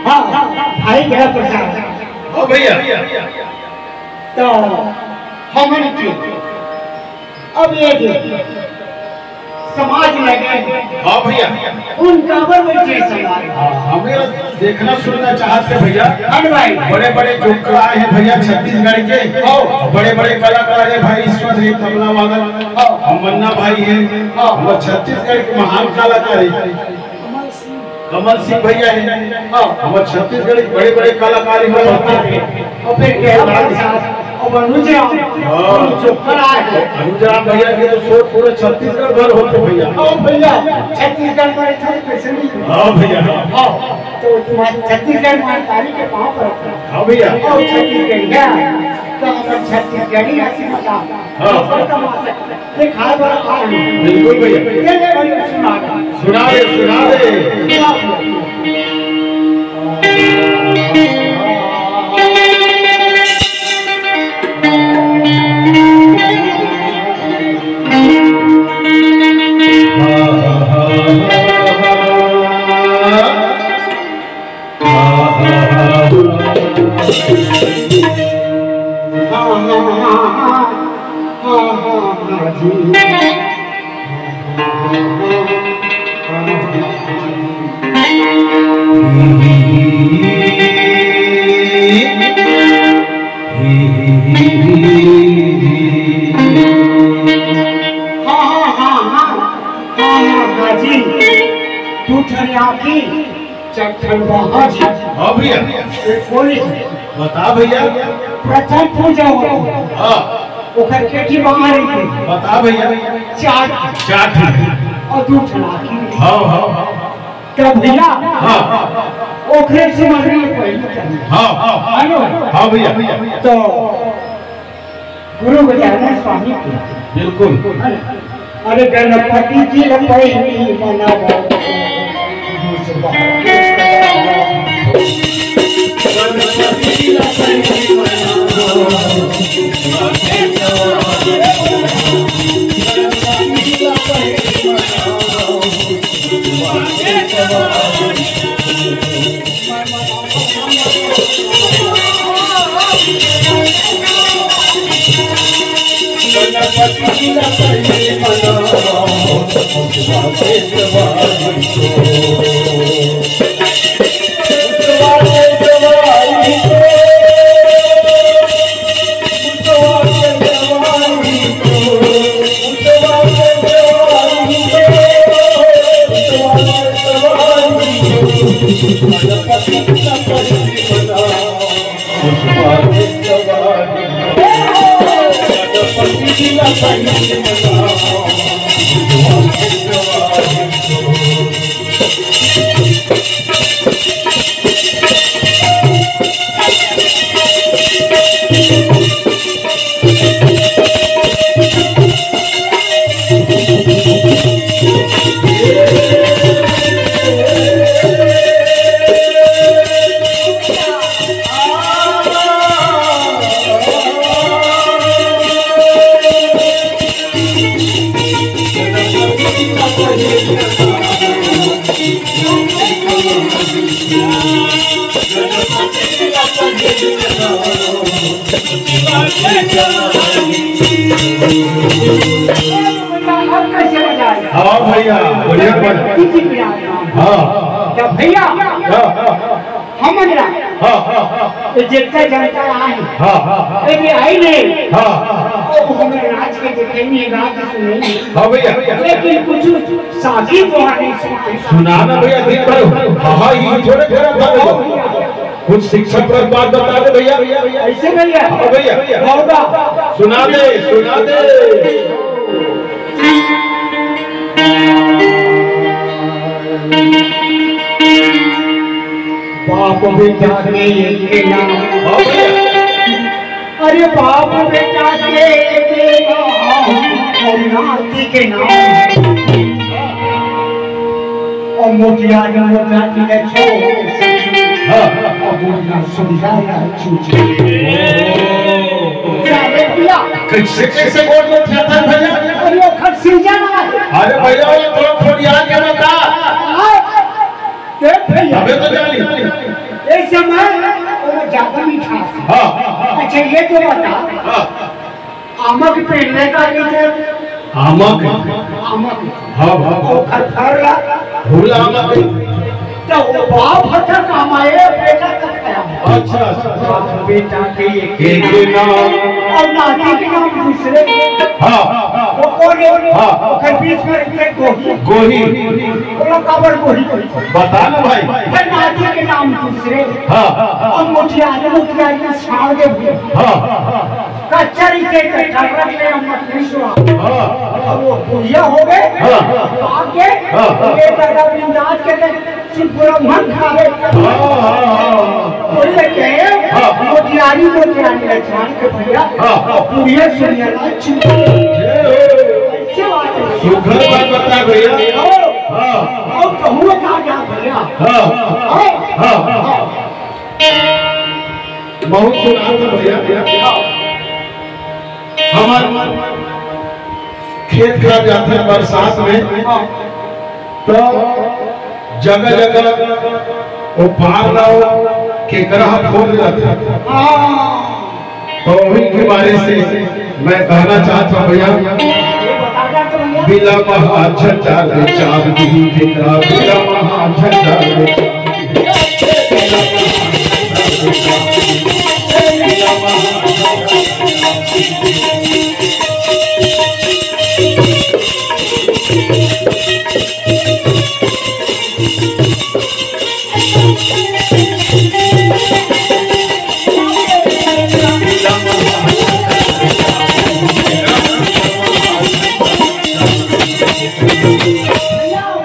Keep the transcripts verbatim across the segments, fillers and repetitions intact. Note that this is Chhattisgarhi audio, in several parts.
हाँ, भाई गया प्रसाद। हाँ भैया। तो हमन के अब ये जो समाज लगे, हाँ भैया। उन काबर बैठे समाज? हाँ, हमें देखना सुनना चाहते भैया। हाँ भाई। बड़े बड़े जोंकड़ा आए हैं भैया छत्तीसगढ़ के। हाँ। बड़े बड़े कलाकार है भाई, ईश्वर है, तबला वाला। हाँ। हम मन्ना भाई हैं। हाँ। वो छत्तीसगढ़ के महान कलाकार है। कमल सिंह भैया है। हाँ। हमारे छत्तीसगढ़ के बड़े बड़े कलाकार हैं। और फिर गया प्रसाद, और अनुज राम, हाँ। जो खड़ा है। अनुज राम भैया के तो शोर पूरे छत्तीसगढ़ भर होते भैया। ओ भैया, छत्तीसगढ़ में इतना कैसे नहीं? हाँ भैया। हाँ, तो तुम्हारे छत्तीसगढ़ में तारी के पाँव पर रखो। हाँ भैया। और छत्तीसगढ़ गया, तो हम छत्तीसगढ़ी हंसी मजाक। हाँ। और तमाशा। ये खाए वाला आ रहा है। बिल्कुल भैया। ये ले भाई, सुना दे। सुना दे, सुना दे। सुना दे। हाँ, हाँ, हाँ, हाँ, हाँ, हाँ, हाँ जी। तू ठरिया की चट्ठन बाबा जी। हाँ भैया। ये कौन है? बता भैया। प्रथम पूजा होता है। हाँ। ओकर केठी बाहर ही थी। बता भैया। चार। चार थी। और दू ठन आखिरी। हाँ, हाँ, हाँ। तब भैया। हाँ। ओकरे से मंदिर में पहले चली। हाँ, हाँ, हाँ। है ना? हाँ भैया। तो गुरु गजानन स्वामी के। बिल्कुल। अरे गणपति जी ला पहिली मनावा। गणपति जी ला पहिली मनावा। गणपति जी ला पहिली मनावा। हाँ भैया, बढ़िया बात। हाँ। तो भैया, हाँ, हाँ, हाँ। हमन ला, हाँ, हाँ, हाँ। ये जितना जनता आए, हाँ, हाँ, हाँ। ये भी आई नहीं। हाँ, हाँ, हाँ। वो हमें राज के दिखाई नहीं, राज सुनाई नहीं। हाँ भैया। लेकिन कुछ साखी तो आनी सुनाई। सुना ना भैया, दिन भर हाँ, हाँ, ये थोड़े फेरा था भैया। कुछ शिक्षाप्रद बात बता दे भैया। ऐसे भैया। हाँ भैया। होगा। सुना दे, सुना दे। बाप बेटा के एक नाम। हाँ भैया। अरे बाप बेटा के एक नाम, और नाती के नाम। और मोटिया ने मोटा के छो। हाँ। और मोटिया सुनिया ना छूछे। क्या रे भैया? कैसे, कैसे बोल रहे थे भैया? अरे वो खट सीजन है। अरे भैया, वो थोड़ा, थोड़ी आके बता। हाँ। देख भैया। अबे तो जानी। अच्छा, ये तो बता, हाँ। आमा के पेड़ ले का कहिथे? आमा के? आमा के। हाँ, हाँ, हाँ। ओखर फर ला? फूल आमा के। तो वो बाप हत्या कमाए, बेटा का खाया। अच्छा, अच्छा। बाप बेटा के एक एक नाम। और नाती के नाम दूसरे। हाँ। वो कौन है? हाँ। ओखर बीच में रहते गोही। गोही। बोला, काबर गोही? बता ना भाई। फिर नाती के नाम दूसरे। हाँ। और मोतियारी, मोतियारी छाड़ दे। हाँ। कचहरी के कचहरी में हम मत नहीं सुना। हाँ। अब वो बुढ़िया हो गए, हाँ। आके हाँ। ये दादा बिंदास के ते सिर्फ ब्राह्मण खावे। हाँ, हाँ, हाँ। बोले के हाँ। मोतियारी, मोतियारी ले छान के भैया, हाँ। और बुढ़िया सुनिया ना चुप। जय हो। ऐसे बात है। सुघर बात बता भैया। हाँ। हाँ। और कहूँ का क्या भैया? हाँ। हाँ। हाँ। हाँ। बहुत सुना था भैया। हमर खेत खार जाथे बरसात में, तो जगह जगह वो पार ला वो केकरा ह फोड़ जाथे। तो वही के बारे से मैं कहना चाहत हूँ भैया, बिला महा झंझार रे चाप दी केकरा, बिला महा झंझार रे चाप दी।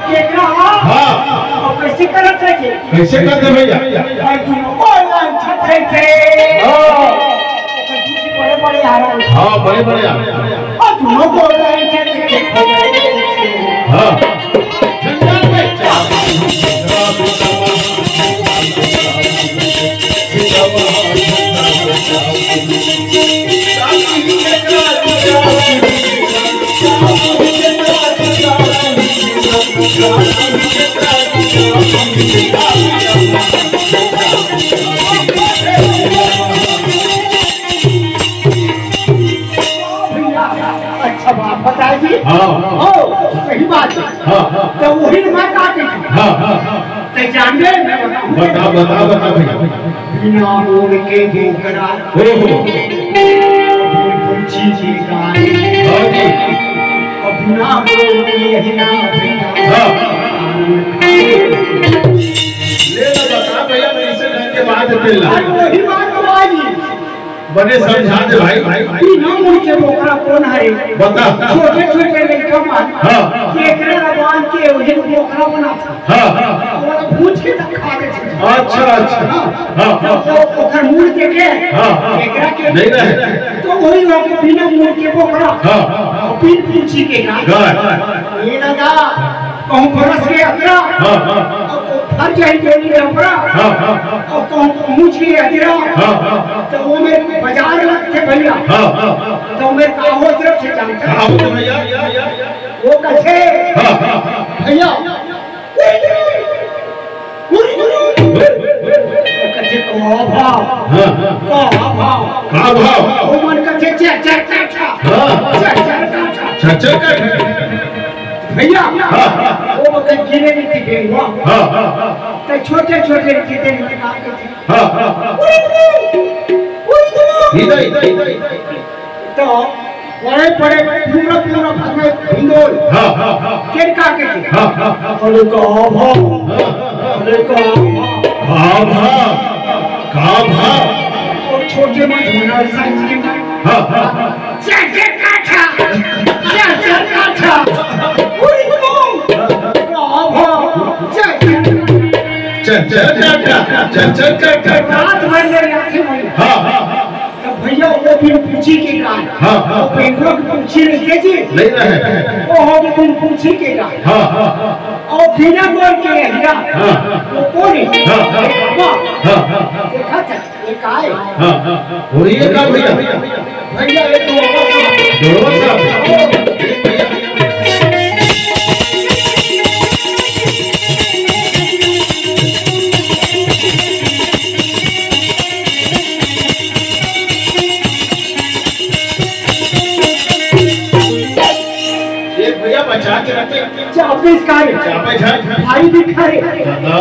केकरा? हाँ। और कैसे करत रहे थे? कैसे करते भैया? भाई, तुम online छठे थे। हाँ। ओकर दूसरे बड़े बड़े आ रहे हैं। हाँ, बड़े बड़े आ रहे हैं। और दोनों को online छठे थे। हाँ। अच्छा बात बताएगी। हाँ। हो, सही बात है। हाँ, हाँ। तो वही मैं का कही। हाँ, हाँ, हाँ। ते जान ले, मैं बताऊँ। बता, बता, बता भैया। बिना मोल के बोकरा। ओहो। बिन पूछी के गाय। हाँ जी। और बिना मोल के हिला भैया। हाँ। ले ना बता भैया, कैसे घर के बात है तेला। अरे वही बात तो आई। बने समझा दे भाई। बिना मुड़ के बोकरा कौन हरे? बता। छोटे छोटे लड़का मन हाँ। केकरा ला बांध के वही बोकरा बनाथे। हाँ। ओला भूज के तब खा देथे। अच्छा, अच्छा। हाँ। हाँ, हाँ। तो ओकर मुड़ देखे हाँ, हाँ। केकरा के नहीं रहे। तो वही हो गया बिना मुड़ के बोकरा। हाँ। और बिन पूछी के गाय। गाय। ये दादा, कहूँ बरस के अतरा। हाँ, हाँ। और फर जाए डोली में अपरा। हाँ, हाँ। और कहूँ पहुँच गए अजरा। हाँ, हाँ। तो वो मेरे बाजार लगते भैया। हाँ, हाँ। तो मैं काहो तरफ से जानता हाँ, हूँ। तो भैया। वो कैसे? हाँ, हाँ। भैया। वो कैसे कहा भाव? हाँ, हाँ। कहा भाव? कहा भाव? वो मन कैसे चार चार काठा। हाँ। चार चार काठा। चार चार काठा। भैया, हाँ, हाँ। वो बखत गिरे नहीं थे बेंगवा। हाँ, हाँ, हाँ। तो छोटे छोटे थे, थे, थे, थे। हाँ, हाँ, हाँ। इधर, इधर, इधर, इधर। तो बड़े बड़े पूरा, पूरा भर में भिंडोल। हाँ, हाँ, हाँ। केरका के थे। हाँ, हाँ, हाँ। अरे का भाव। हाँ, हाँ। अरे का भाव। का भाव। का भाव। और छोटे में झूला साइज के। हाँ, हाँ, हाँ। चार चार काठा, चार चार काठा। पूरी तुम। का भाव। चार चार। चार चार काठा, चार चार काठा। रात भर में लाठी मारी। हाँ, हाँ, हाँ। तो भैया वो बिन पूछी के गाय। हाँ, हाँ। वो बेंगवा के पूछी नहीं थे जी। नहीं रहे। वो हो गए बिन पूछी के गाय। हाँ, हाँ, हाँ। और बिना बोल के हीरा। हाँ। वो कौन है? हाँ, हाँ। बाबा। हाँ, हाँ, हाँ। देखा था। ये का है? हाँ, हाँ, हाँ। वही है का भैया? भैया, ये तो जोड़वा साहब। का रे? चापे झाड़। भाई भी खा रे। दादा।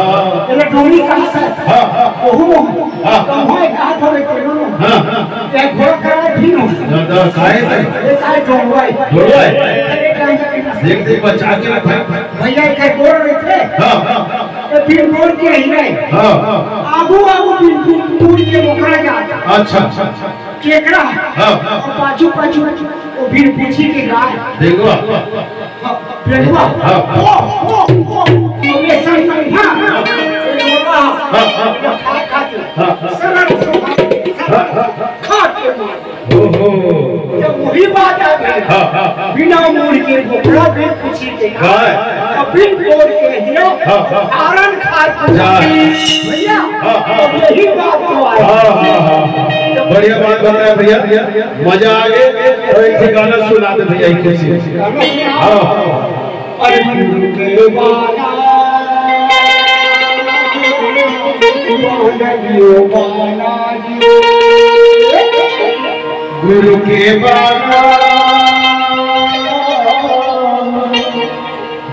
तेरा डोरी कहाँ से? हाँ, हाँ। ओहू मोहू। हाँ। कहाँ है, कहाँ था रे तेरे लोग? हाँ, हाँ। क्या घोड़ा करा है फिर हो? दादा, काहे थे? ये काहे ढोलवा है? ढोलवा है? अरे, गांजा के नशे। देख, देख, बचा के रखा है। भैया, एक है बोल रहे थे। हाँ, हाँ। ये फिर बोल के ही रहे। हाँ, हाँ। आगू, आगू फिर, फिर टूट के बोकरा जाता। अच्छा, अच्छा, अच्छा। केकरा? हाँ। और पाछू, पाछू वो फिर पूछी के गाय। देखो। हाँ, बेटुआ। हाँ। ओ, ओ, ओ, ओ, ये सर नहीं, हाँ। ये बोला, हाँ, हाँ। ये खा, खा के। हाँ, हाँ। सरर से खा, हाँ, हाँ। खा के मार। ओहो। तो वही बात आ गई। हाँ, हाँ, हाँ। बिना मूड़ के बोकरा भी पूछी के गाय। हाँ। तो बिन बोल के ही हाँ, हाँ। कारण खा के जा। भैया, हाँ, हाँ। अब यही बात तो आई। हाँ, हाँ, हाँ। बढ़िया बात बताया भैया। मजा आ गए। तो एक ठे गाना सुना दे भैया, एक ठे से। हाँ। अरे गुरु के बाला, गुरु के बाला, बांध लियो बाला जी। गुरु के बाला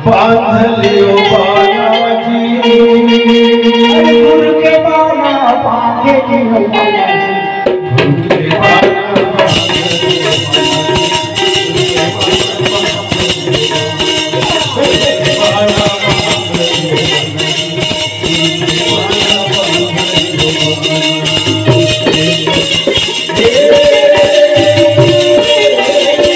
बांध लियो बाला जी। गुरु के बाला बांध लियो बाला जी। पहली सुबह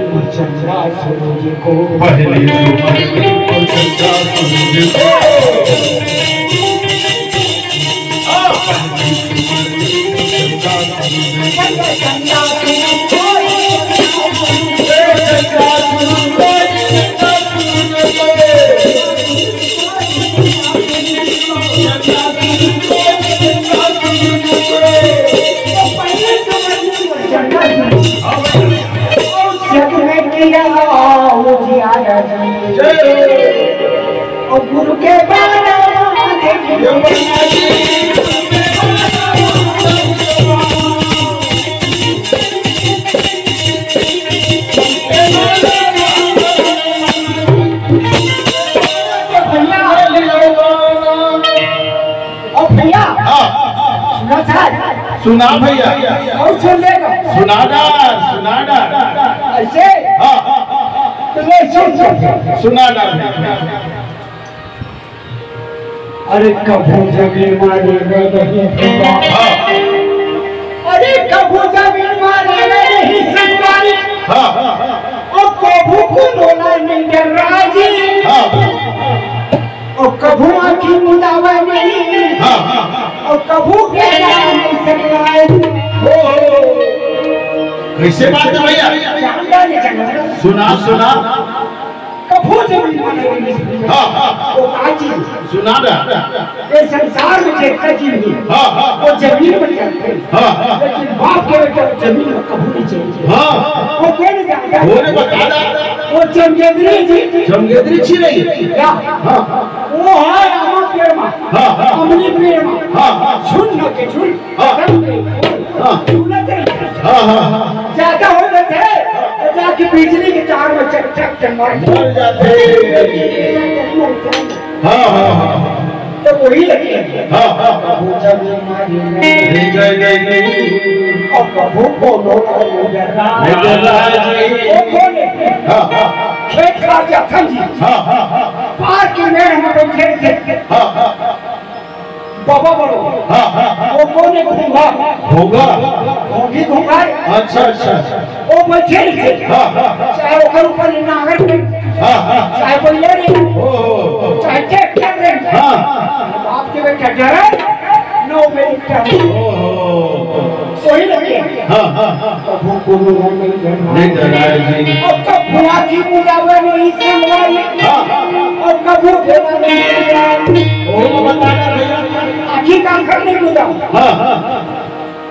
को चंदा सूरज को। जग में किया उजियारा जी। जय हो। और गुरु के बाला। और भैया, हाँ। सुना था? सुना भैया। और सुन लेगा। सुना डार, सुना डार। ऐसे? हाँ। तो ये सुन, सुन। सुना डार भैया। अरे कभू जमीन मारे नहीं भैया। हाँ। अरे कभू जमीन मारे नहीं संगवारी। हाँ। और कभू को बोला नहीं डर राजी। हाँ। और कभू आँखी मुदावे नहीं। हाँ, हाँ, हाँ। और कभू कहना नहीं सकता है। ओ, कैसे बात है भैया? जानता नहीं जानता। सुना, सुना। कभू जमीन पर नहीं। हाँ, हाँ। वो काजी। सुना ना। ये संसार में जितना चीज नहीं। हाँ, हाँ। वो जमीन पर चलते हैं। हाँ, हाँ। लेकिन बाप के बेटा जमीन में कभू नहीं चलते। हाँ। वो कौन जानता? वो ने बता दा। वो चमगेदरी जी। चमगेदरी छी नहीं। क्या? हाँ। वो है अमर प्रेमा। हाँ, हाँ। अमली प्रेमा। हाँ, हाँ। सुन न के सुन। हाँ। सुन न के सुन। हाँ। सुन न के। हाँ, हाँ, हाँ। ज्यादा हो गए थे, तो जाके बिजली के तार में चक, चक, चक मार। मर जाते। हाँ, हाँ, हाँ, हाँ। तो वही लगी। हाँ, हाँ, हाँ। कभू जमीन मारी नहीं। नहीं, नहीं, नहीं, नहीं। और कभू को लोग नहीं डर रहा। नहीं डर रहा है जी। वो कौन है? हाँ, हाँ। खेत का जखन जी। हाँ, हाँ, हाँ। पार के मेड़ में बैठे थे। हाँ, हाँ, हाँ। बाबा बड़ो। हाँ, हाँ, हाँ। वो कौन है? घूंघा। घूंघा। घूंघी घूंघा है। अच्छा, अच्छा, अच्छा। वो बैठे रहिथे। हाँ, हाँ, हाँ। चाहे ओकर ऊपर नागर के, हाँ, हाँ, हाँ। चाहे बइला रे, ओ, ओ, ओ। चाहे ट्रैक्टर रे। हाँ। बाप के बेटा डरे, नौ मिनट का। ओ, ओ, ओ। हाँ, हाँ, हाँ। कभू कोनो नहीं डराय। नहीं डराय जी। अउ कभू आँखी मुदावय नहीं संगवारी। हाँ। अउ कभू बेरा नहीं डराय। ओ, बता ना भैया। आँखी काखर नहीं मुदावय। हाँ, हाँ।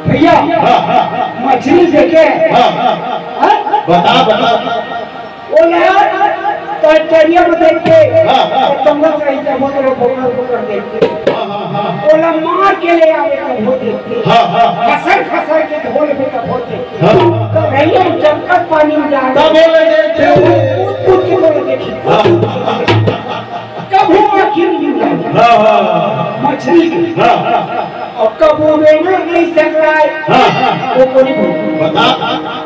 भैया, हाँ, हाँ। मछरी देखे। हाँ, हाँ। हाँ? बता, बता। ओला त-, तरिया में देख के, हाँ, हाँ। त-, तंगत रही, तब वो तोला बोकर, बोकर देख के। हाँ, हाँ, हाँ। ओला मार के ले आवे, तब वो देख के। हाँ, हाँ, हाँ। खसर, खसर के ढोल पे, तब वो देख के। हाँ, हाँ। त भैया, जब तक पानी में जाए, तब वो देख के। कूद, कूद के तोला देखी। हाँ, हाँ, हाँ। कभू आँखी नहीं मिला। हाँ, हाँ। मछरी की। हाँ, हाँ। अउ कभू में ना नहीं सकराय। हाँ, हाँ। वो कोई नहीं। बता।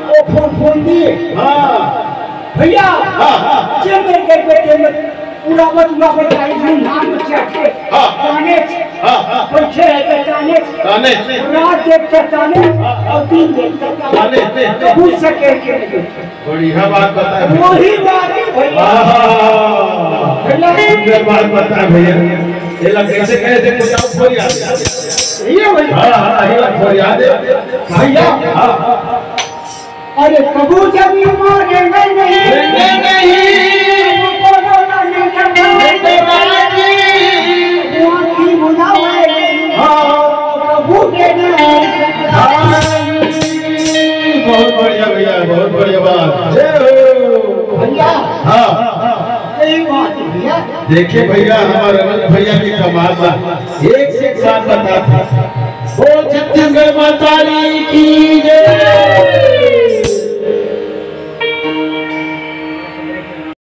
वो फूल फूल दिए। हाँ। भैया, हाँ, हाँ। जे मेरे घर पे थे, मैं उड़ावत, उड़ावत आई हूँ, नाम बच्चा के। हाँ। ताने। हाँ, हाँ। बैठे रहते ताने। ताने। रात देखते ताने, हाँ। अउ दिन देखते ताने। ताने। कभू सकेत के नहीं बैठे। बढ़िया बात बताए भैया। वही बात है भैया। आहा, भैया। सुंदर बात बताए भैया। ये लग कैसे कहे थे, कुछ आप बोल यार। ये भैया। हाँ, हाँ, ये लग बोल यार। भैया। हाँ। अरे कबू जमीन मारे नहीं, नहीं, नहीं। कबू बोलो ना, नहीं, नहीं, नहीं। वो आँखी मुदावे। हाँ। कबू के नहीं। हाँ। बहुत बढ़िया भैया, बहुत बढ़िया बात। जय हो। भैया। हाँ। यही बात है भैया। देखिए भैया, हमारे रमन भैया की कमाल बा। एक से एक बात बताता। बोल छत्तीसगढ़ माता रानी की।